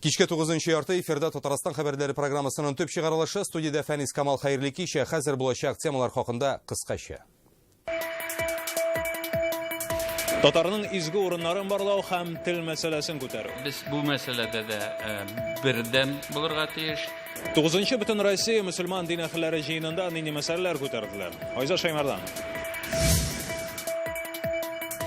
Кичке 9 ярты эфирда Татарстан хәбәрләре программасының төп чыгарылышы студиядә Фәнис Камал хәерле кич. Хәзер булачак темалар хакында кыскача. Татарның изге урыннарын барлау һәм тел мәсьәләсен күтәрү. Без бу мәсьәләдә дә бердәм булырга тиеш. 9 Бөтенроссия мөселман дин әһелләре җыенында нинди мәсьәләләр күтәрделәр? Айза Шаймардан.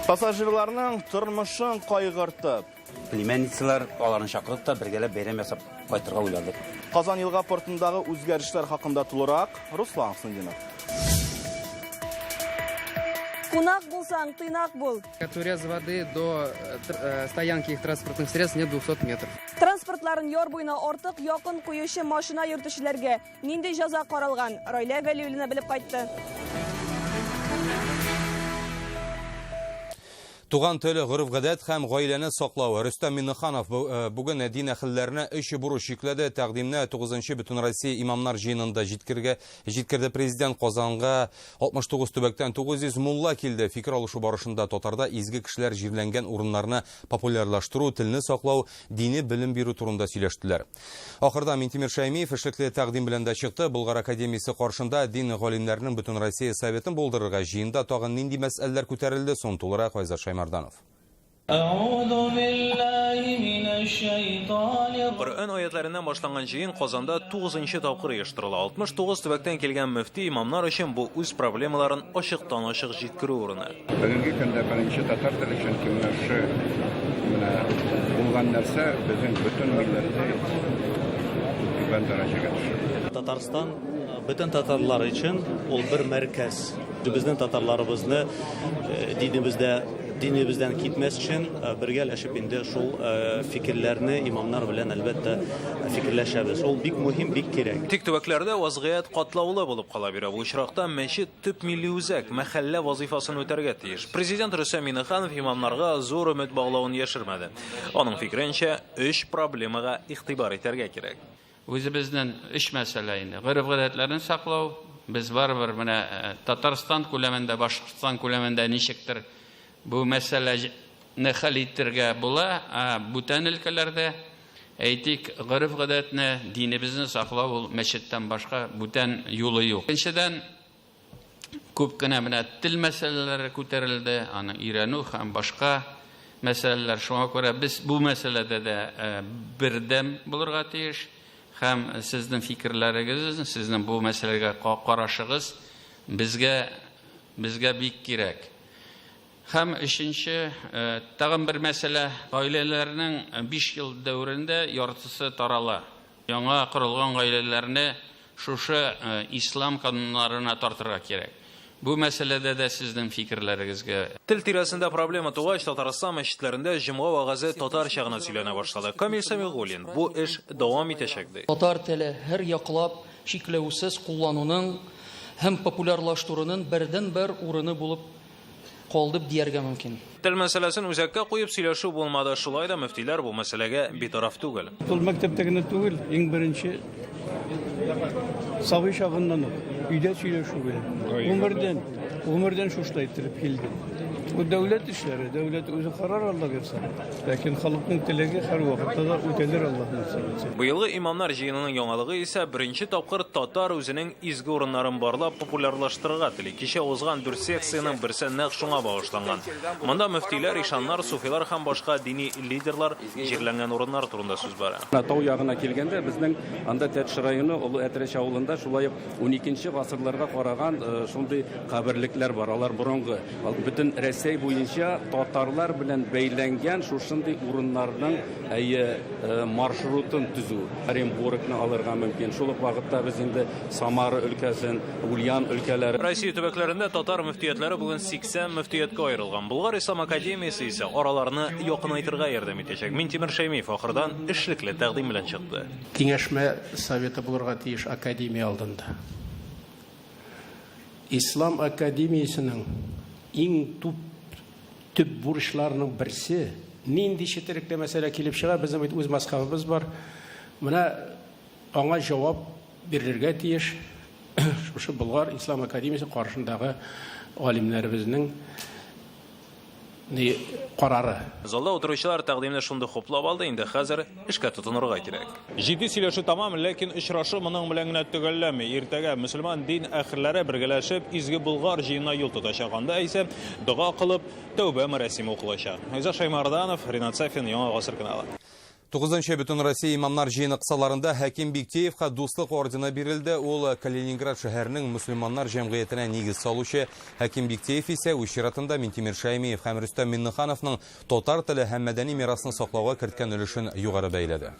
Пассажирларның тормышын кайгыртып, Племянницалар, аларны чакырып та бергәләп бәйрәм ясап кайтырга уйладык. Казан елга портындагы үзгәрешләр хакында тулырак Руслан Хсндинов. Кунак булсаң, тыйнак бул. От уреза воды до э, э, стоянки их транспортных средств нет 200 метров. Транспортларын яр буена артык якын куючы машина йөртүчеләргә нинди җәза каралган? Райлә Вәлиуллина белеп кайтты. Туган тел, гореф-гадәт һәм гаиләне саклау. Рөстәм Миннеханов э, бүген дин әһелләренә өч бурыч йөкләде. Тәкъдимне 9 Бөтенроссия имамнар җыенында җиткергә җиткерде президент. Казанга 69 төбәктән 900 мулла килде. Фикер алышу барышында татарда изге кешеләр җирләнгән урыннарны популярлаштыру, телне саклау, дини белем бирү турында сөйләштеләр. Ахырда Минтимер Шәймиев эшлекле тәкъдим белән дә чыкты. Болгар академиясе каршында дин галимнәренең Бөтенроссия советын булдырырга җыенда тагын нинди мәсьәләләр күтәрелде соң? Тулырак Айзат Шаймарданов. Коръән аятләреннән башланган җыен Казанда 9 тапкыр оештырыла. 69 төбәктән килгән мөфти имамнар өчен бу үз проблемаларын ачыктан-ачык җиткерү урыны. Бүгенге көндә беренче татар теле, чөнки менә шушы менә булган нәрсә безнең бөтен милләтне түбән дәрәҗәгә төшерде. Татарстан бөтен татарлар өчен ул бер мәркәз. Безнең татарларыбызны динебездә динебездән китмәс өчен бергәләшеп инде шул фикерләрне имамнар белән әлбәттә фикерләшәбез. Ул бик мөһим, бик кирәк. Тик төбәкләрдә вазгыять катлаулы булып кала бирә. Бу очракта мәчет төп милли үзәк, мәхәллә вазыйфасын үтәргә тиеш. Президент Рөстәм Миңнеханов имамнарга зур өмет баглавын яшермәде. Аның фикеренчә, өч проблемага игътибар итәргә кирәк. Үзебезнең өч мәсьәлә инде. Гореф-гадәтләрне саклау, без барыбер менә Татарстан күләмендә, Башкортстан күләмендә ничектер бу мәсьәләне хәл итергә була, ә бүтән өлкәләрдә, әйтик, гореф-гадәтне, динебезне саклау ул мәчеттән башка бүтән юлы юк. Икенчедән, күп кенә менә тел мәсьәләләре күтәрелде, аны өйрәнү һәм башка мәсьәләләр. Шуңа күрә без бу мәсьәләдә дә бердәм булырга тиеш һәм сезнең фикерләрегез, сезнең бу мәсьәләгә карашыгыз безгә безгә бик кирәк. Һәм өченче, тагын бер мәсьәлә, гаиләләрнең 5 ел дәверендә яртысы тарала. Яңа корылган гаиләләрне шушы ислам кануннарына тартырга кирәк. Бу мәсьәләдә дә сезнең фикерләрегезгә. Тел тирәсендә проблема тугач, Татарстан мәчетләрендә җомга вәгазе татарча гына сөйләнә башлады. Камил Сәмигуллин, бу эш дәвам итәчәк, ди. Татар теле һәр яклап чикләүсез куллануның һәм популярлаштыруның бердәнбер урыны булып калды дияргә мөмкин. Тел мәсьәләсен үзәккә куеп сөйләшү булмады, шулай да мөфтиләр бу мәсьәләгә битараф түгел. Ул мәктәптә генә түгел, иң беренче сабый чагыннан ук өйдә сөйләшү белән. Гомердән, гомердән шушылай иттереп килде. Бу дәүләт эшләре, дәүләт үзе карар Алла бирсә. Ләкин халыкның теләге һәрвакытта да үтәлер Аллаһ насыйп итсә. Быелгы имамнар җыенының яңалыгы исә беренче тапкыр татар үзенең изге урыннарын барлап популярлаштырырга тели. Кичә узган дүрт секциянең берсе нәкъ шуңа багышланган. Монда мөфтиләр, ишаннар, суфилар һәм башка дини лидерлар җирләнгән урыннар турында сүз бара. Тау ягына килгәндә, безнең анда Тәтеш районы Олы Әтрәч авылында шулай ук уникенче гасырларга караган шундый каберлекләр бар. Алар борынгы. Бөтен Рәсәй буенча татарлар белән бәйләнгән шушындый урыннарның әйе маршрутын төзү. Оренбургны алырга мөмкин. Шул ук вакытта без инде Самара өлкәсен, Ульян өлкәләре. Россия төбәкләрендә татар мөфтиятләре бүген 80 мөфтияткә аерылган. Болгар ислам академиясе исә араларны якынайтырга ярдәм итәчәк. Минтимер Шәймиев ахырдан эшлекле тәкъдим белән чыкты. Киңәшмә советы булырга тиеш академия алдында. Ислам академиясенең иң туп төп бурычларының берсе, нинди четерекле мәсьәлә килеп чыга, безнең бит үз мазхабыбыз бар. Менә аңа җавап бирелергә тиеш шушы Болгар ислам академиясе каршындагы галимнәребезнең ни карары. Залда утыручылар тәкъдимне шундук хуплап алды, инде хәзер эшкә тотынырга кирәк. Җитди сөйләшү тәмам, ләкин очрашу моның белән генә төгәлләнми. Иртәгә мөселман дин әһелләре бергәләшеп Изге Болгар җыенына юл тотачак. Анда исә дога кылып, тәүбә мәрасиме укылачак. Айзат Шаймарданов, Ринат Сафин, Яңа Гасыр каналы. Тугызынчы Бөтенроссия имамнар җыены кысаларында Хәким Биктеевка Дуслык ордены бирелде. Ул Калининград шәһәренең мөселманнар җәмгыятенә нигез салучы. Хәким Биктеев исә үз чиратында Минтимер Шәймиев һәм Рөстәм Миңнехановның татар теле һәм мәдәни мирасны саклауга керткән өлешен югары бәяләде.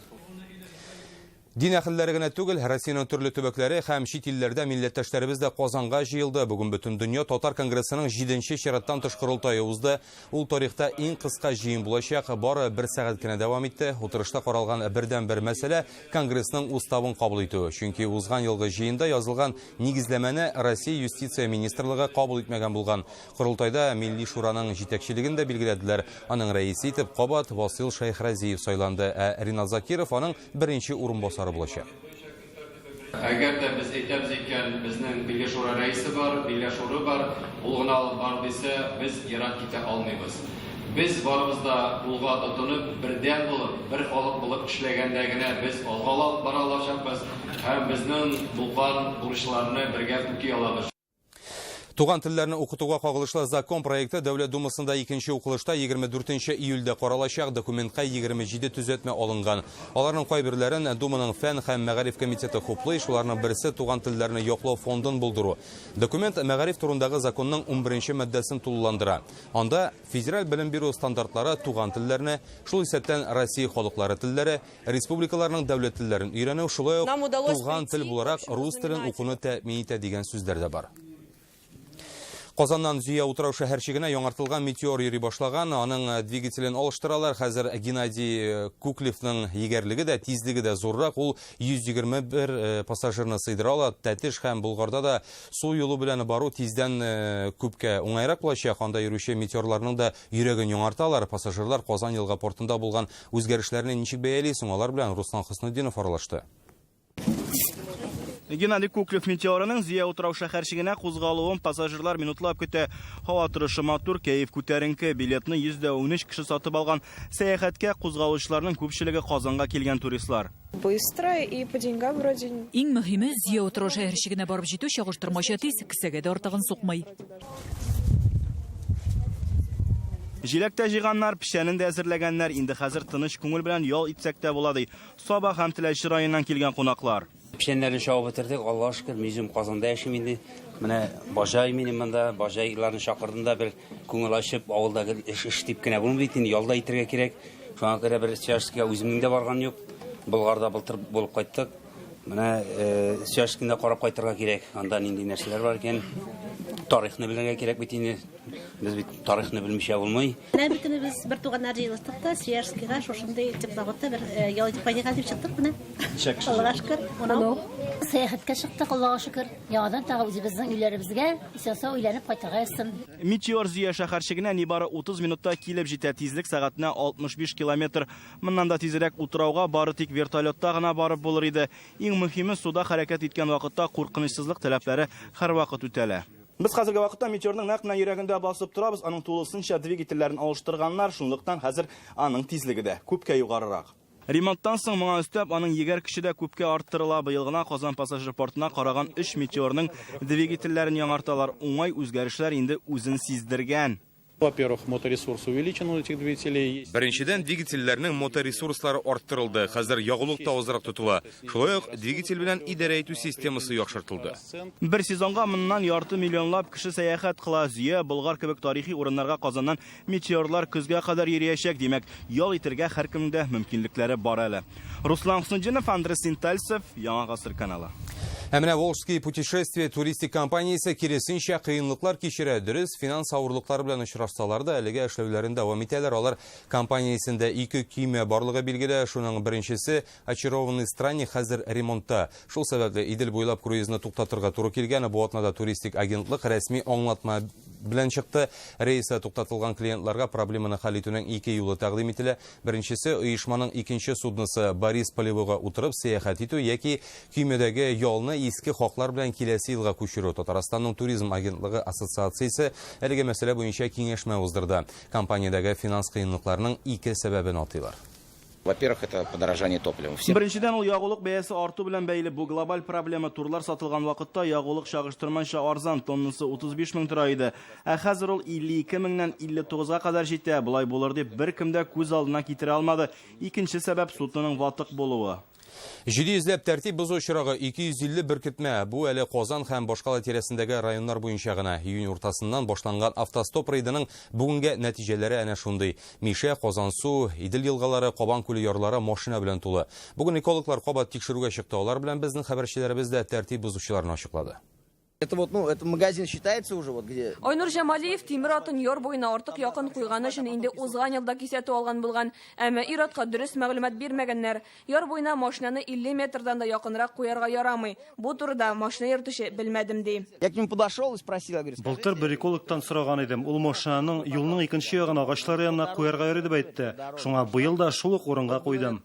Дин әһелләре генә түгел, Россиянең төрле төбәкләре һәм чит илләрдә милләттәшләребез дә Казанга җыелды. Бүген Бөтендөнья татар конгрессының җиденче чираттан тыш корылтае узды. Ул тарихта иң кыска җыен булачак, бары бер сәгать кенә дәвам итте. Утырышта каралган бердәнбер мәсьәлә конгрессның уставын кабул итү. Чөнки узган елгы җыенда язылган нигезләмәне Россия юстиция министрлыгы кабул итмәгән булган. Корылтайда Милли шураның җитәкчелеген дә билгеләделәр. Аның рәисе итеп кабат Васил Шәйхразиев сайланды, ә Ринат Закиров аның беренче урынбасары булачак. Әгәр дә без әйтәбез икән, безнең Милли шура рәисе бар, Милли шуры бар, ул гына алып бар дисә, без ерак китә алмыйбыз. Без барыбыз да кулга тотынып, бердәм булып, бер халык булып эшләгәндә генә без алга бара алачакбыз һәм безнең булган бурычларны бергә үти алабыз. Туган телләрне укытуга кагылышлы закон проекты Дәүләт Думасында икенче укылышта 24 июльдә каралачак. Документка 27 төзәтмә алынган. Аларның кайберләрен Думаның фән һәм мәгариф комитеты хуплый, шуларның берсе туган телләрне яклау фондын булдыру. Документ мәгариф турындагы законның 11 маддәсен тулыландыра. Анда федераль белем бирү стандартлары туган телләрне, шул исәптән Россия халыклары телләре, республикаларның дәүләт телләрен өйрәнү, шулай ук туган тел буларак рус телен укуны тәэмин итә дигән сүзләр дә бар. Казаннан Зөя утрау шәһәрчегенә яңартылган Метеор йөри башлаган. Аның двигателен алыштыралар. Хәзер Геннадий Куклевның егәрлеге дә, тизлеге дә зуррак. Ул 121 пассажирны сыйдыра ала. Тәтеш һәм Болгарда да су юлы белән бару тиздән күпкә уңайрак булачак. Анда йөрүче метеорларның да йөрәген яңарталар. Пассажирлар Казан елга портында булган үзгәрешләрне ничек бәяли соң? Алар белән Руслан Хөснетдинов аралашты. Геннадий Куклев метеорының Зөя утрау шәһәрчегенә кузгалуын пассажирлар минутлап көтә. Һава торышы матур, кәеф күтәренке. Билетны 113 кеше сатып алган. Сәяхәткә кузгалучыларның күпчелеге Казанга килгән туристлар. Быстро и по деньгам вроде. Иң мөһиме Зөя утрау шәһәрчегенә барып җитү чагыштырмача тиз, кесәгә дә артыгын сукмый. Җиләк тә җыйганнар, печәнен дә әзерләгәннәр. Инде хәзер тыныч күңел белән ял итсәк тә була ди. Саба һәм Теләче районыннан килгән кунаклар. Печәннәрне чабып бетердек, Аллаһ шөкер, мин үзем Казанда яшим инде. Менә бажай минем монда, бажайларны чакырдым да бер күңел ачып, авылда гел эш эш дип кенә булмый бит инде, ял да итәргә кирәк. Шуңа күрә бер Свияжскига үземнең дә барган юк. Болгарда былтыр булып кайттык. Менә Свияжскийны карап кайтырга кирәк. Анда нинди нәрсәләр бар икән? Тарихны белергә кирәк бит инде. Без бит тарихны белмичә булмый. Менә бөтенебез бер туганнар җыелыштык та Свияжскийга шушындый теплоходта бер ял итеп кайтырга дип чыктык менә. Аллаһка шөкер. Сәяхәткә чыктык, Аллаһка шөкер. Яңадан тагы үзебезнең өйләребезгә исән-сау әйләнеп кайтырга язсын. Метеор Зөя шәһәрчегенә нибары 30 минутта килеп җитә. Тизлек сәгатенә 65 километр. Моннан да тизрәк утрауга бары тик вертолетта гына барып булыр иде. Иң мөһиме, суда хәрәкәт иткән вакытта куркынычсызлык таләпләре һәрвакыт үтәлә. Без хәзерге вакытта метеорның нәкъ менә йөрәгендә басып торабыз. Аның тулысынча двигательләрен алыштырганнар, шунлыктан хәзер аның тизлеге дә күпкә югарырак. Ремонттан соң моңа өстәп аның егәр көче дә күпкә арттырыла. Быел гына Казан пассажир портына караган 3 метеорның двигательләрен яңарталар. Уңай үзгәрешләр инде үзен сиздергән. Во-первых, моторесурс увеличен у этих двигателей. Беренчедән, двигательләрнең моторесурслары арттырылды. Хәзер ягулык та азрак тотыла. Шулай ук двигатель белән идарә итү системасы яхшыртылды. Бер сезонга моннан ярты миллионлап кеше сәяхәт кыла. Зөя, Болгар кебек тарихи урыннарга Казаннан метеорлар көзгә кадәр йөриячәк. Димәк, ял итәргә һәркемнең дә мөмкинлекләре бар әле. Руслан Хөснетдинов, Андрей Синтальцев, Яңа Гасыр каналы. Ә менә Волжские путешествия туристик компаниясе киресенчә кыенлыклар кичерә. Дөрес, финанс авырлыклары белән очрашсалар да, әлегә эшләүләрен дәвам итәләр. Алар компаниясендә ике көймә барлыгы билгеле. Шуның беренчесе Очарованный странник хәзер ремонтта. Шул сәбәпле Идел буйлап круизны туктатырга туры килгән. Бу атнада туристик агентлык рәсми аңлатма белән чыкты. Рейсы туктатылган клиентларга проблеманы хәл итүнең ике юлы тәкъдим ителә. Беренчесе, оешманың икенче судносы Борис Полевойга утырып сәяхәт итү яки көймәдәге ялны иске хаклар белән киләсе елга күчерү. Татарстанның туризм агентлыгы ассоциациясе әлеге мәсьәлә буенча киңәшмә уздырды. Компаниядәге финанс кыенлыкларының ике сәбәбен атыйлар. Во-первых, это подорожание топлива. Все Беренчедән, ул ягулык бәясе арту белән бәйле. Бу глобаль проблема. Турлар сатылган вакытта ягулык чагыштырмача арзан, тоннасы 35 мең тора иде. Ә хәзер ул 52 меңнән 59-га кадәр җитә. Болай булыр дип беркем дә күз алдына китерә алмады. Икенче сәбәп судноның ватык булуы. 700 ләп тәртип бозу очрагы, 250 беркетмә. Бу әле Казан һәм башкала тирәсендәге районнар буенча гына. Июнь уртасыннан башланган автостоп рейдының бүгенге нәтиҗәләре әнә шундый. Мишә, Казансу, Идел елгалары, Кабан күле ярлары машина белән тулы. Бүген экологлар кабат тикшерүгә чыкты. Алар белән безнең хәбәрчеләребез дә тәртип бозучыларны ачыклады. Это вот, ну, это магазин считается уже, вот где... Айнур Җамалиев тимер атын яр буена артык якын куйганы өчен инде узган елда кисәтү алган булган. Әмма ир-атка дөрес мәгълүмат бирмәгәннәр. Яр буена машинаны 50 метрдан да якынрак куярга ярамый. Бу турыда машина йөртүче белмәдем ди. Я к нему подошел и спросил, я говорю, Былтыр бер экологтан сораган идем, ул машинаның юлның икенче ягына агачлар янына куярга ярый дип әйтте. Шуңа быел да шул ук урынга куйдым.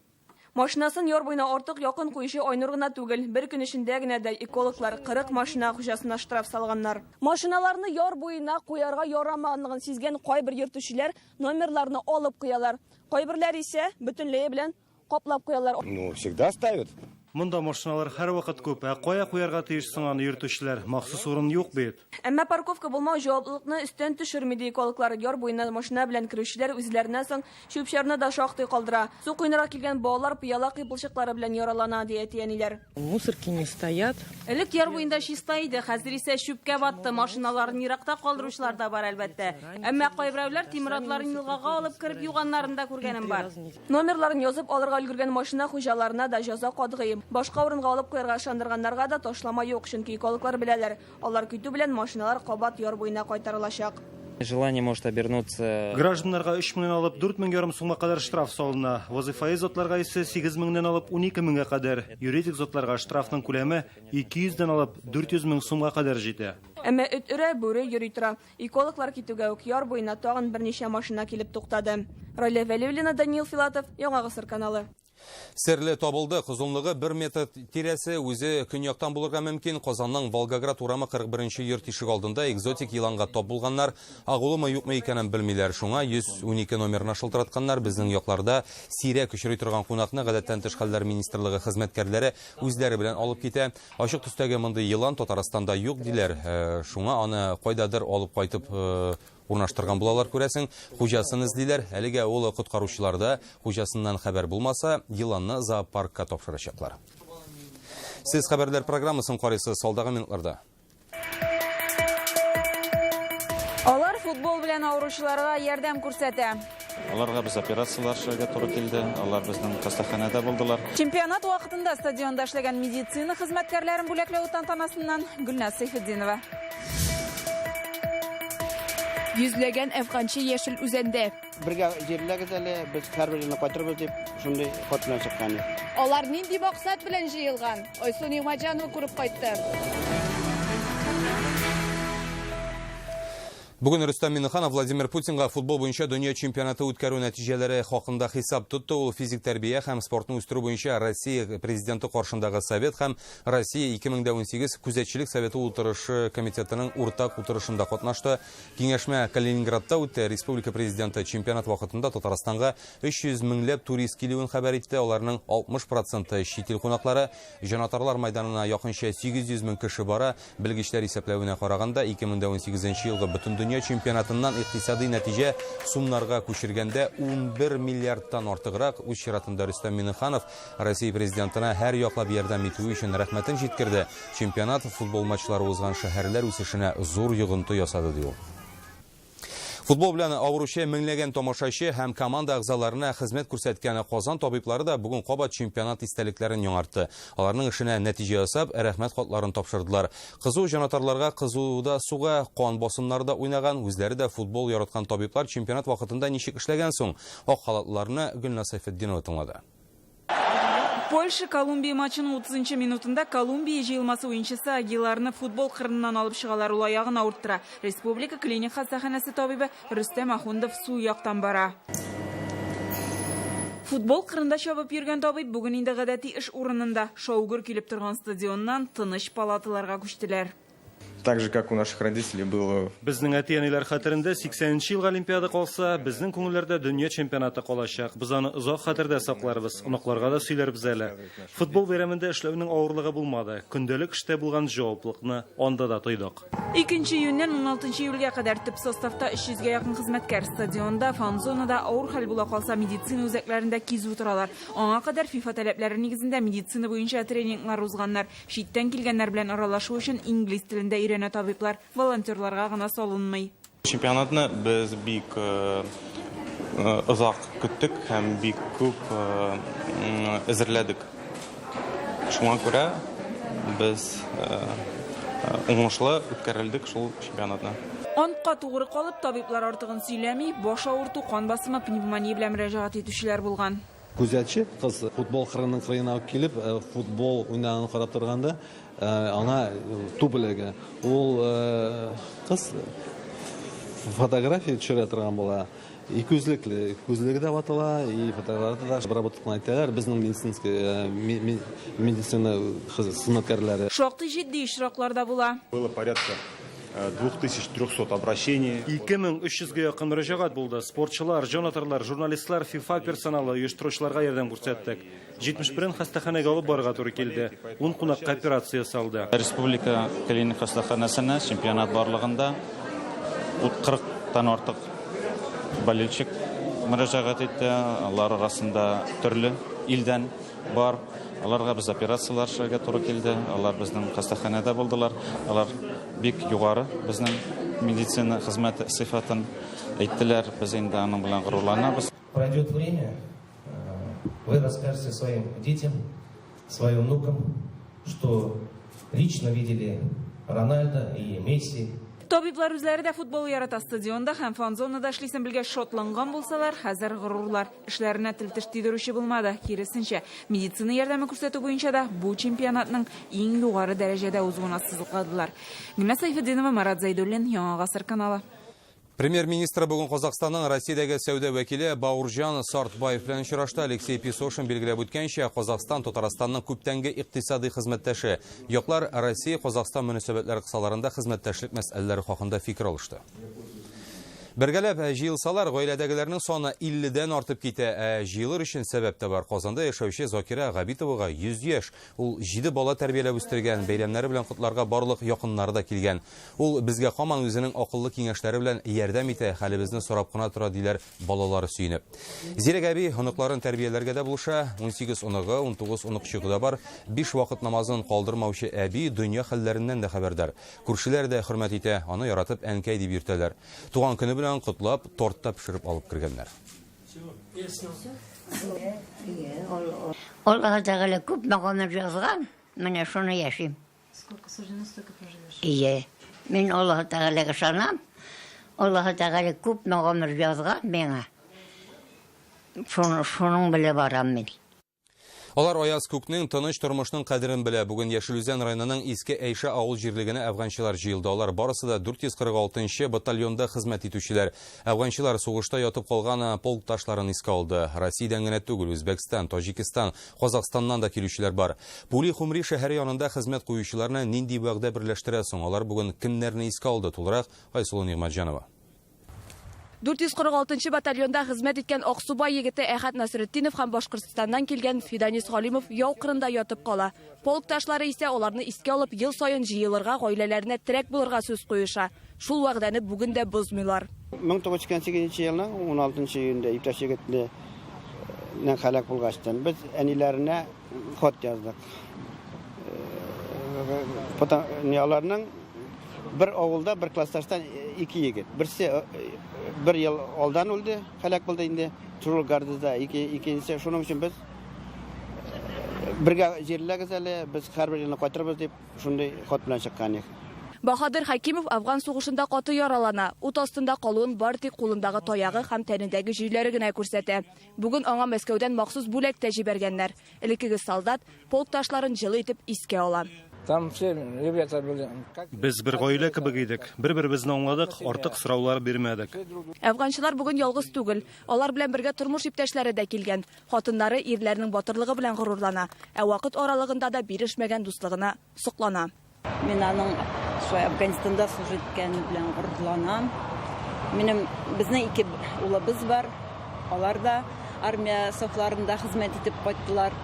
Машинасын яр буена артык якын куючы Айнур гына түгел, бер көн эчендә генә дә экологлар 40 машина хуҗасына штраф салганнар. Машиналарны яр буена куярга ярамаганлыгын сизгән кайбер йөртүчеләр номерларны алып куялар. Кайберләре исә бөтенләе белән каплап куялар. Ну, всегда ставят. Монда машиналар һәрвакыт күп, ә кая куярга тиеш соң аны йөртүчеләр? Махсус урын юк бит. Әмма парковка булмау җаваплылыкны өстән төшерми, ди экологлар. Яр буена машина белән керүчеләр үзләреннән соң чүп-чарны да шактый калдыра. Су коенырга килгән балалар пыяла кыйпылчыклары белән яралана, ди әти-әниләр. Мусорки не стоят. Элек яр буенда чиста иде, хәзер исә чүпкә батты. Машиналарын еракта калдыручылар да бар, әлбәттә. Әмма кайберәүләр тимер атларын елгага алып кереп юганнарын да күргәнем бар. Номерларын язып алырга өлгергән машина хуҗаларына да җәза катгый. Башка урынга алып куярга ышандырганнарга да ташлама юк, чөнки экологлар беләләр, алар китү белән машиналар кабат яр буена кайтарылачак. Желание может обернуться... Гражданнарга 3 меңнән алып 4 мең ярым сумга кадәр штраф салына. Вазыйфаи затларга исә 8 меңнән алып 12 меңгә кадәр. Юридик затларга штрафның күләме 200 дән алып 400 мең сумга кадәр җитә. Әмма эт өрә, бүре йөри тора. Экологлар китүгә үк яр буена тагын берничә машина килеп туктады. Райлә Вәлиуллина, Даниил Филатов, Яңа Гасыр каналы. Серле табылды. Озынлыгы 1 метр тирәсе, үзе көньяктан булырга мөмкин. Казанның Волгоград урамы 41 йорт ишек алдында экзотик еланга тап булганнар. Агулымы юкмы икәнен белмиләр. Шуңа 112 номерына шылтыратканнар. Безнең якларда сирәк очрый торган кунакны гадәттән тыш хәлләр министрлыгы хезмәткәрләре үзләре белән алып китә. Ачык төстәге мондый елан Татарстанда юк диләр. Шуңа аны кайдадыр алып кайтып урнаштырган булалар, күрәсең. Хуҗасын эзлиләр. Әлегә ул коткаручыларда, хуҗасыннан хәбәр булмаса, еланны зоопаркка тапшырачаклар. Сез хәбәрләр программасын карыйсыз алдагы минутларда. Алар футбол белән авыручыларга ярдәм күрсәтә. Аларга без операцияләр эшләргә туры килде. Алар безнең хастаханәдә булдылар. Чемпионат вакытында стадионда эшләгән медицина хезмәткәрләрен бүләкләү тантанасыннан Гөлназ Сәйфетдинова. Йөзләгән әфганчы Яшел Үзәндә. Бергә җирләгез әле, без һәрбер елны кайтырбыз дип, шундый хат белән чыккан. Алар нинди максат белән җыелган? Айсу Нигъмәтҗанова күреп кайтты. Бүген Рөстәм Миңнеханов Владимир Путинга футбол буенча дөнья чемпионаты үткәрү нәтиҗәләре хакында хисап тотты. Ул физик тәрбия һәм спортны үстерү буенча Россия президенты каршындагы совет һәм Россия 2018 күзәтчелек советы утырышы комитетының уртак утырышында катнашты. Киңәшмә Калининградта үтте. Республика президенты чемпионат вакытында Татарстанга 300 меңләп турист килүен хәбәр итте. Аларның 60 проценты чит ил кунаклары. Җанатарлар майданына якынча 800 мең кеше бара. Белгечләр исәпләвенә караганда 2018 елгы бөтен дөнья чемпионатыннан икътисади нәтиҗә сумнарга күчергәндә 11 миллиардтан артыграк. Үз чиратында Рөстәм Миңнеханов Россия президентына һәр яклап ярдәм итүе өчен рәхмәтен җиткерде. Чемпионат футбол матчлары узган шәһәрләр үсешенә зур йогынты ясады, ди ул. Футбол белән авыручы меңләгән тамашачы һәм команда әгъзаларына хезмәт күрсәткән Казан табиблары да бүген кабат чемпионат истәлекләрен яңартты. Аларның эшенә нәтиҗә ясап, рәхмәт хатларын тапшырдылар. Кызу җанатарларга кызуда суга кан басымнары да уйнаган, үзләре дә футбол яраткан табиблар чемпионат вакытында ничек эшләгән соң? Ак халатлыларны Гөлназ Сәйфетдинова тыңлады. Польша Колумбия матчының 30 минутында Колумбия җыелмасы уенчысы Агиларны футбол кырыннан алып чыгалар, ул аягын авырттыра. Республика клиник хастаханәсе табибы Рөстәм Ахундов сул яктан бара. Футбол кырында чабып йөргән табиб бүген инде гадәти эш урынында. Шау-гөр килеп торган стадионнан тыныч палаталарга күчтеләр. Так же, как у наших родителей было. Безнең әти-әниләр хәтерендә 80 нче елгы Олимпиада калса, безнең күңелләрдә дөнья чемпионаты калачак. Без аны озак хәтердә сакларбыз, оныкларга да сөйләрбез әле. Футбол бәйрәмендә эшләүнең авырлыгы булмады. Көндәлек эштә булган җаваплылыкны анда да тойдык. Икенче июньнән уналтынчы июльгә кадәр төп составта 300 гә якын хезмәткәр стадионда, фан-зонада, авыр хәл була калса, медицина үзәкләрендә кизү торалар. Аңа кадәр ФИФА таләпләре нигезендә медицина буенча тренинглар узганнар. Читтән килгәннәр белән аралашу өчен инглиз телен дә өйрәнә табиблар. Волонтерларга гына салынмый. Чемпионатны без бик озак көттек һәм бик күп әзерләдек. Шуңа күрә без уңышлы үткәрелдек шул чемпионатны. Антка тугры калып, табиблар артыгын сөйләми, баш авырту, кан басымы, пневмония белән мөрәҗәгать итүчеләр булган. Күзәтче кыз футбол кырының кырыена ук килеп, футбол уйнаганын карап торганда, аңа туп эләгә. Ул кыз фотография төшерә торган була. И күзлекле, күзлеге дә ватыла, и фотография да обработка итәләр безнең медицинский медицина хезмәткәрләре. Шактый җитди очраклар да була. Было порядка 2300 обращений. 2300 гә якын мөрәҗәгать булды. Спортчылар, җанатарлар, журналистлар, ФИФА персоналы, оештыручыларга ярдәм күрсәттек. 71-ен хастаханәгә алып барырга туры килде. 10 кунакка операция ясалды. Республика клиник хастаханәсенә чемпионат барлыгында 40-тан артык болельщик мөрәҗәгать итте. Алар арасында төрле илдән бар. Аларга без операцияләр эшләргә туры килде. Алар безнең хастаханәдә булдылар. Алар бик югары безнең медицина хезмәте сыйфатын әйттеләр. Без инде аның белән горурланабыз. Пройдет время, вы расскажете своим детям, своим внукам, что лично видели Рональдо и Месси. Табиблар үзләре дә футбол ярата. Стадионда һәм фан-зонада эшлисен белгәч шатланган булсалар, хәзер горурлар. Эшләренә тел-теш тидерүче булмады. Киресенчә, медицина ярдәме күрсәтү буенча да бу чемпионатның иң югары дәрәҗәдә узуын ассызыкладылар. Гөлназ Сайфетдинова, Марат Зайдуллин, Яңа Гасыр каналы. Премьер-министр бүген Казахстанның Россиядәге сәүдә вәкиле Бауыржан Сартбаев белән очрашты. Алексей Песошин билгеләп үткәнчә, Казахстан Татарстанның күптәнге икътисади хезмәттәше. Яклар Россия-Казахстан мөнәсәбәтләре кысаларында хезмәттәшлек мәсьәләләре хакында фикер алышты. Бергәләп җыелсалар, гаиләдәгеләрнең саны 50-дән артып китә. Ә җыелыр өчен сәбәп тә бар. Казанда яшәүче Закира Габитовага 100 яшь. Ул 7 бала тәрбияләп үстергән, бәйрәмнәре белән котларга барлык якыннары да килгән. Ул безгә һаман үзенең акыллы киңәшләре белән ярдәм итә, хәлебезне сорап кына тора, диләр балалары сөенеп. Зирәк әби оныкларын тәрбияләргә дә булыша. 18 оныгы, 19 оныкчыгы да бар. 5 вакыт намазын калдырмаучы әби дөнья хәлләреннән дә хәбәрдар. Күршеләр дә хөрмәт итә, аны яратып әнкәй дип йөртәләр. Туган көне белән котлап, торт та пешереп алып кергәннәр. Аллаһ Тәгалә күп гомер язган, менә шуны яшим. Сколько суждено, столько проживешь. Ие. Мин Аллаһ Тәгаләгә ышанам. Аллаһ Тәгалә күп гомер язган миңа. Шуны, шуның белән барам мин. Алар аяз күкнең, тыныч тормышның кадерен белә. Бүген Яшел Үзән районының Иске Әйшә авыл җирлегенә әфганчылар җыелды. Алар барысы да 446 нчы батальонда хезмәт итүчеләр. Әфганчылар сугышта ятып калган полкташларын искә алды. Россиядән генә түгел, Үзбәкстан, Таҗикстан, Казахстаннан да килүчеләр бар. Пули Хумри шәһәре янында хезмәт куючыларны нинди вәгъдә берләштерә соң? Алар бүген кемнәрне искә алды? Тулырак Айсылу Нигъмәтҗанова. 446 батальонда хезмәт иткән Аксубай егете Әхәт Насретдинов һәм Башкортстаннан килгән Фиданис Галимов яу кырында ятып кала. Полкташлары исә аларны искә алып ел саен җыелырга, гаиләләренә терәк булырга сүз куеша. Шул вәгъдәне бүген дә бозмыйлар. 1988 елның 16 июнендә иптәш егетнең һәлак булгачтан без әниләренә хат яздык. Аларның бер авылда, бер классташтан ике егет. Берсе бер ел алдан үлде, һәлак булды инде. Шул гардызда икенчесе. Шуның өчен без бергә җирләгез әле, без һәрбер елны кайтырбыз дип, шундый хат белән чыккан идек. Баһадир Хәкимов Афган сугышында каты яралана. Ут астында калуын бары тик кулындагы таягы һәм тәнендәге җөйләре генә күрсәтә. Бүген аңа Мәскәүдән махсус бүләк тә җибәргәннәр. Элеккеге солдат полкташларын җылы итеп искә ала. Там все ребята были. Без бер гаилә кебек идек. Бер-беребезне аңладык, артык сораулар бирмәдек. Әфганчылар бүген ялгыз түгел. Алар белән бергә тормыш иптәшләре дә килгән. Хатыннары ирләренең батырлыгы белән горурлана, ә вакыт аралыгында да бирешмәгән дуслыгына соклана. Мин аның шулай Афганистанда служить иткәне белән горурланам. Минем безнең ике улыбыз бар. Алар да армия сафларында хезмәт итеп кайттылар.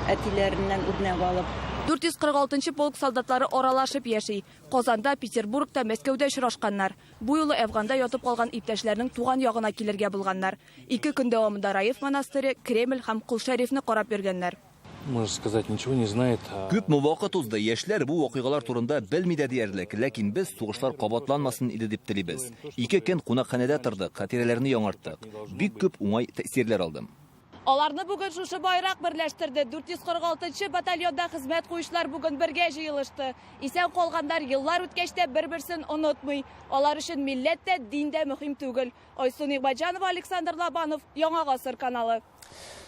Әтиләреннән үрнәк алып. 446 нчы полк солдатлары аралашып яши. Казанда, Петербургта, Мәскәүдә очрашканнар. Бу юлы Әфганда ятып калган иптәшләренең туган ягына килергә булганнар. Ике көн дәвамында Раев монастыре, Кремль һәм Кол Шәрифне карап йөргәннәр. Можно сказать, ничего не знает. Күпме вакыт узды, яшьләр бу вакыйгалар турында белми дә диярлек. Ләкин без сугышлар кабатланмасын иде дип телибез. Ике көн кунакханәдә тордык, хатирәләрне яңарттык. Бик күп уңай тәэсирләр алдым. Аларны бүген шушы байрак берләштерде. 446 нчы батальонда хезмәт куючылар бүген бергә җыелышты. Исән калганнар еллар үткәч тә бер-берсен онытмый. Алар өчен милләт тә, дин дә мөһим түгел. Айсу Нигъмәтҗанова, Александр Лобанов, Яңа гасыр каналы.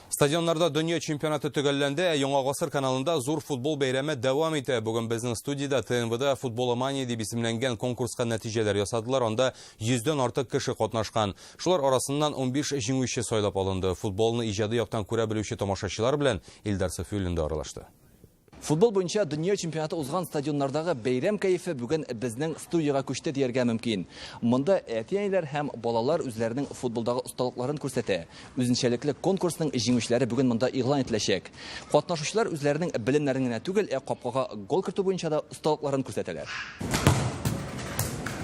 Стадионнарда дөнья чемпионаты төгәлләнде, ә Яңа гасыр каналында зур футбол бәйрәме дәвам итә. Бүген безнең студиядә ТНВда Футболомания дип исемләнгән конкурска нәтиҗәләр ясадылар. Анда 100дән артык кеше катнашкан. Шулар арасыннан 15 җиңүче сайлап алынды. Футболны иҗади яктан күрә белүче тамашачылар белән Илдар Сафиуллин да аралашты. Футбол буенча дөнья чемпионаты узган стадионнардагы бәйрәм кәефе бүген безнең студиягә күчте дияргә мөмкин. Монда әти-әниләр һәм балалар үзләренең футболдагы осталыкларын күрсәтә. Үзенчәлекле конкурсның җиңүчеләре бүген монда игълан ителәчәк. Катнашучылар үзләренең белемнәрен генә түгел, ә капкага гол кертү буенча да осталыкларын күрсәтәләр.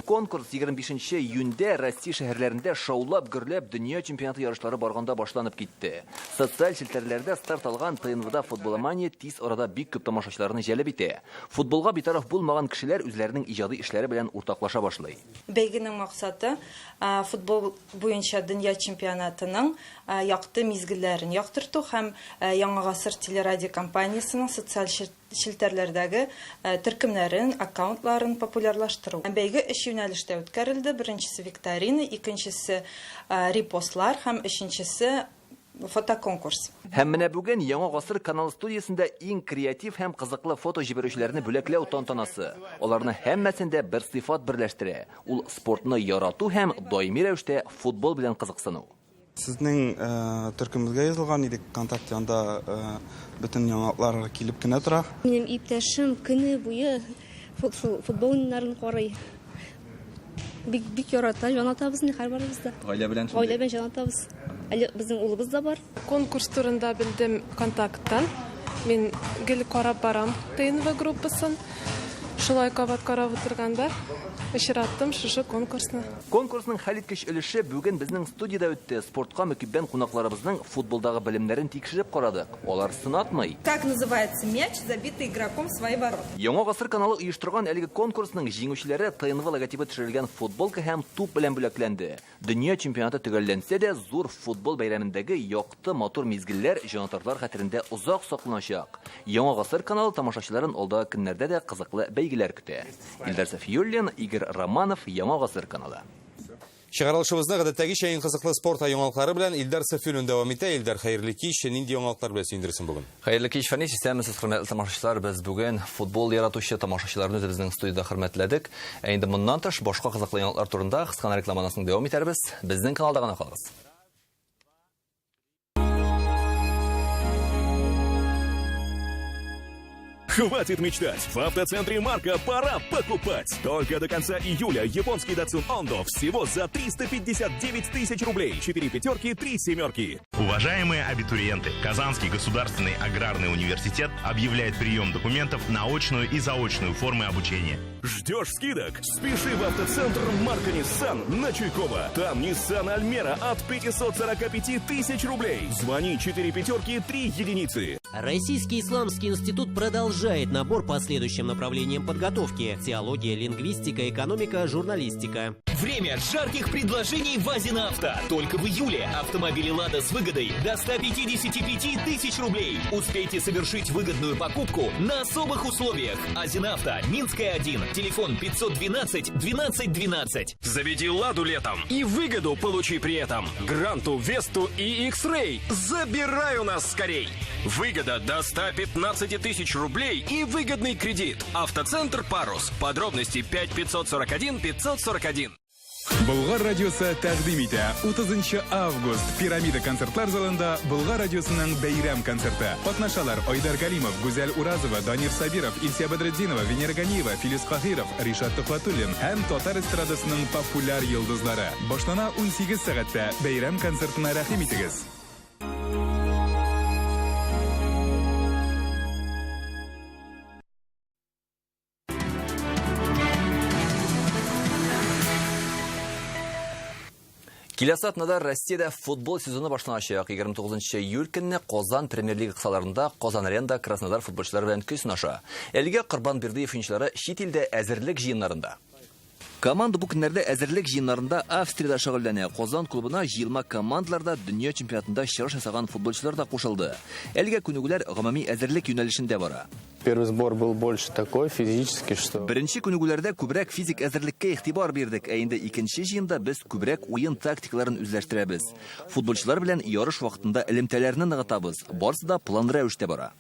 Конкурс 25 июньдә Россия шәһәрләрендә шаулап-гөрләп дөнья чемпионаты ярышлары барганда башланып китте. Социаль челтәрләрдә старт алган ТНВда Футболомания тиз арада бик күп тамашачыларны җәлеп итә. Футболга битараф булмаган кешеләр үзләренең иҗади эшләре белән уртаклаша башлый. Бәйгенең максаты, футбол буенча дөнья чемпионатының якты мизгелләрен яктырту һәм Яңа гасыр телерадиокомпаниясенең социаль челтәрләрдәге төркемнәрен, аккаунтларын популярлаштыру. Бәйге өч юнәлештә үткәрелде, беренчесе викторина, икенчесе репостлар һәм өченчесе фотоконкурс. Һәм менә бүген Яңа гасыр каналы студиясендә иң креатив һәм кызыклы фото җибәрүчеләрне бүләкләү тантанасы. Аларны һәммәсен дә бер сыйфат берләштерә. Ул спортны ярату һәм даими рәвештә футбол белән кызыксыну. Сезнең төркемебезгә язылган идек, ВКонтакте, анда бөтен яңалыклар килеп кенә тора. Минем иптәшем көне буе футбол уеннарын карый. Бик, бик ярата, җанатабыз инде һәрберебез дә. Гаилә белән шундый? Гаилә белән җанатабыз. Әле безнең улыбыз да бар. Конкурс турында белдем ВКонтакттан. Мин гел карап барам ТНВ группасын. Шулай кабат карап утырганда очраттым шушы конкурсны. Конкурсның хәлиткеч өлеше бүген безнең студиядә үтте. Спортка мөкиббән кунакларыбызның футболдагы белемнәрен тикшереп карадык. Алар сынатмый. Как называется мяч, забитый игроком в свои ворота? Яңа гасыр каналы оештырган әлеге конкурсның җиңүчеләре ТНВ логотибы төшерелгән футболка һәм туп белән бүләкләнде. Дөнья чемпионаты төгәлләнсә дә, зур футбол бәйрәмендәге якты матур мизгелләр җанатарлар хәтерендә озак сакланачак. Яңа гасыр каналы тамашачыларын алдагы көннәрдә дә кызыклы бәйгеләр көтә. Илдар Сафиуллин, Игорь Романов, Яңа гасыр каналы. Чыгарылышыбызны гадәттәгечә иң кызыклы спорт яңалыклары белән Илдар Сафиуллин дәвам итә. Илдар, хәерле кич. Нинди яңалыклар белән сөендерсең бүген? Хәерле кич, Фәнис. Исәнмесез, хөрмәтле тамашачылар. Без бүген футбол яратучы тамашачыларны үзебезнең студиядә хөрмәтләдек. Ә инде моннан тыш башка кызыклы яңалыклар турында кыска рекламадан соң дәвам итәрбез. Безнең каналда гына калыгыз. Хватит мечтать! В автоцентре Марка пора покупать! Только до конца июля японский Datsun Ondo всего за 359 тысяч рублей. 4 пятерки, 3 семерки. Уважаемые абитуриенты, Казанский государственный аграрный университет объявляет прием документов на очную и заочную формы обучения. Ждешь скидок? Спеши в автоцентр Марка Nissan на Чуйкова. Там Nissan Almera от 545 тысяч рублей. Звони 4 пятерки 3 единицы. Российский исламский институт продолжает набор по следующим направлениям подготовки: теология, лингвистика, экономика, журналистика. Время жарких предложений в Азина Авто. Только в июле автомобили «Лада» с выгодой до 155 тысяч рублей. Успейте совершить выгодную покупку на особых условиях. Азина Авто, Минская 1, телефон 512 12 12. Заведи «Ладу» летом и выгоду получи при этом. Гранту, Весту и X-Ray. Забирай у нас скорей. Выгода до 115 тысяч рублей и выгодный кредит. Автоцентр «Парус». Подробности 5 541 541. Болгар радиосы тәкъдим итә. 30 август Пирамида концертлар залында Болгар радиосының бәйрәм концерты. Катнашалар Айдар Галимов, Гүзәл Уразова, Данир Сабиров, Илсия Бәдретдинова, Венера Ганиева, Филис Каһиров, Ришат Төхвәтуллин һәм татар эстрадасының популяр йолдызлары. Башлана 18 сәгатьтә. Бәйрәм концертына рәхим итегез. Киләсе атнада Россиядә футбол сезоны башланачак. 29 июль көнне Казан премьер-лига кысаларында Казан Аренда Краснодар футболчылары белән көч сынаша. Әлегә Корбан Бердыев уенчылары чит илдә әзерлек җыеннарында. Команда бу көннәрдә әзерлек җыеннарында Австриядә шөгыльләнә. Казан клубына җыелма командаларда дөнья чемпионатында чыгыш ясаган футболчылар да кушылды. Әлегә күнегүләр гомуми әзерлек юнәлешендә бара. Первый сбор был больше такой физический, что... Беренче күнегүләрдә күбрәк физик әзерлеккә игътибар бирдек, ә инде икенче җыенда без күбрәк уен тактикаларын үзләштерәбез. Футболчылар белән ярыш вакытында элемтәләрне ныгытабыз. Барысы да план рәвештә бара.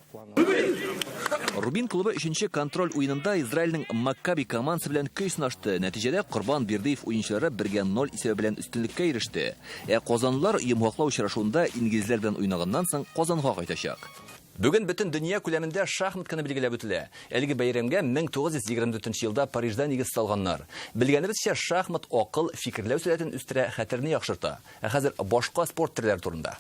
Рубин клубы өченче контроль уенында Израильнең Маккаби командасы белән көй сынашты. Нәтиҗәдә Корбан Бердыев уенчылары бергә 0 исәбе белән өстенлеккә иреште. Ә казанлылар йомгаклау очрашуында инглизләр белән уйнаганнан соң Казанга кайтачак. Бүген бөтен дөнья күләмендә шахмат көне билгеләп үтелә. Әлеге бәйрәмгә 1924 елда Парижда нигез салганнар. Белгәнебезчә, шахмат акыл, фикерләү сәләтен үстерә, хәтерне яхшырта. Ә хәзер башка спорт төрләре турында.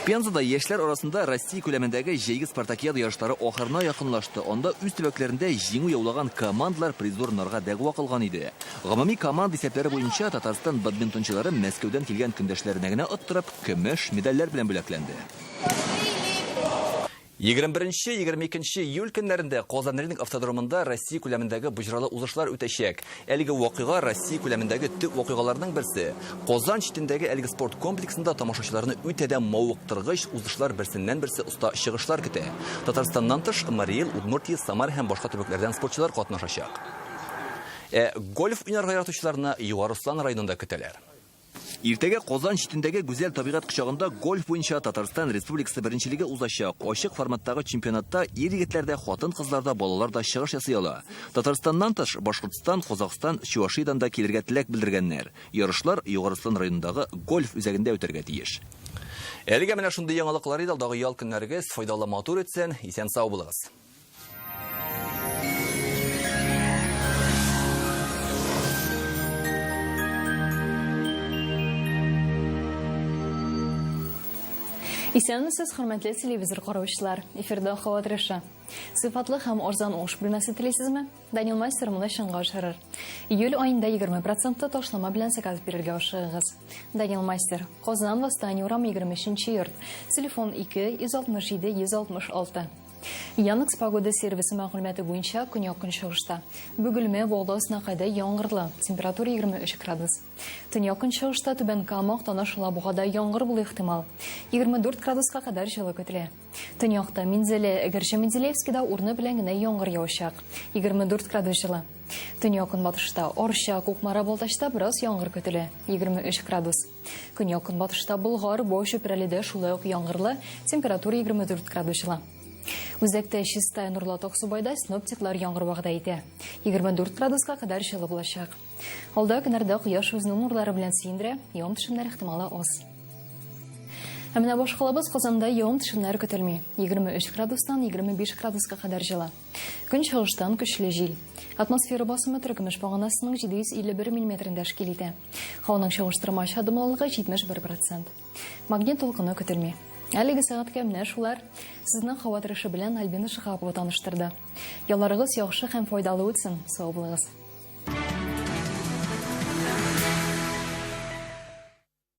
Пензада яшьләр арасында Россия күләмендәге җәйге спартакиада ярышлары ахырына якынлашты. Анда үз төбәкләрендә җиңү яулаган командалар призлы урыннарга дәгъва кылган иде. Гомуми команда исәпләре буенча Татарстан бадминтончылары Мәскәүдән килгән көндәшләренә генә оттырып, көмеш медальләр белән бүләкләнде. 21-22 июль көннәрендә Казан Ринг автодромында Россия күләмендәге боҗралы узышлар үтәчәк. Әлеге вакыйга Россия күләмендәге төп вакыйгаларның берсе. Казан читендәге әлеге спорт комплексында тамашачыларны үтә дә мавыктыргыч узышлар берсеннән-берсе оста чыгышлар көтә. Татарстаннан тыш, Марий Эл, Удмуртия, Самара һәм башка төбәкләрдән спортчылар катнашачак. Ә гольф уйнарга яратучыларны Югары Ослан районында көтәләр. Иртәгә Казан читендәге гүзәл табигать кочагында гольф буенча Татарстан Республикасы беренчелеге узачак. Ачык форматтагы чемпионатта ир-егетләр дә, хатын-кызлар да, балалар да чыгыш ясый ала. Татарстаннан тыш, Башкортстан, Казахстан, Чувашиядән дә килергә теләк белдергәннәр. Ярышлар Югары Ослан районындагы гольф үзәгендә үтәргә тиеш. Әлегә менә шундый яңалыклар иде. Алдагы ял көннәрегез файдалы, матур үтсен. Исән-сау булыгыз. Исәнмесез, хөрмәтле телевизор караучылар. Эфирда һава торышы. Сыйфатлы һәм арзан уңыш бүлмәсе телисезме? Данил Мастер моны чынга ашырыр. Июль аенда 20 процентлы ташлама белән заказ бирергә ашыгыгыз. Данил Мастер, Казан, Восстание урамы 23 йорт. Телефон 2 167 166. Яндекс Погода сервисы мәгълүматы буенча көньяк-көнчыгышта. Бөгелмә, Волос, Нәкъәдә яңгырлы, температура 23 градус. Төньяк-көнчыгышта Түбән Кама, Актаныш, Алабугада яңгыр булу ихтимал. 24 градуска кадәр җылы көтелә. Төньякта Минзәлә, Әгерҗе, Менделеевскида урыны белән генә яңгыр явачак. 24 градус җылы. Төньяк-көнбатышта Арча, Кукмара, Балтачта бераз яңгыр көтелә. 23 градус. Көньяк-көнбатышта Болгар, Бау Чүпрәледә шулай ук яңгырлы, температура 24 градус җылы. Үзәктә Чистай, Нурлат, Аксубайда синоптиклар яңгыр вәгъдә итә. 24 градуска кадәр җылы булачак. Алда көннәрдә кояш үзенең нурлары белән сөендерә, явым-төшемнәр ихтималы аз. Ә менә башкалабыз Казанда явым-төшемнәр көтелми. 23 градустан 25 градуска кадәр җылы. Көнчыгыштан көчле җил. Атмосфера басымы теркемеш баганасының 751 миллиметрын тәшкил итә. Һаваның чагыштырмача дымлылыгы 71 процент. Магнит дулкыны көтелми. Әлеге сәгатькә менә шулар. Сезне һава торышы белән Альбина Шиһапова таныштырды. Ялларыгыз яхшы һәм файдалы үтсен. Сау булыгыз.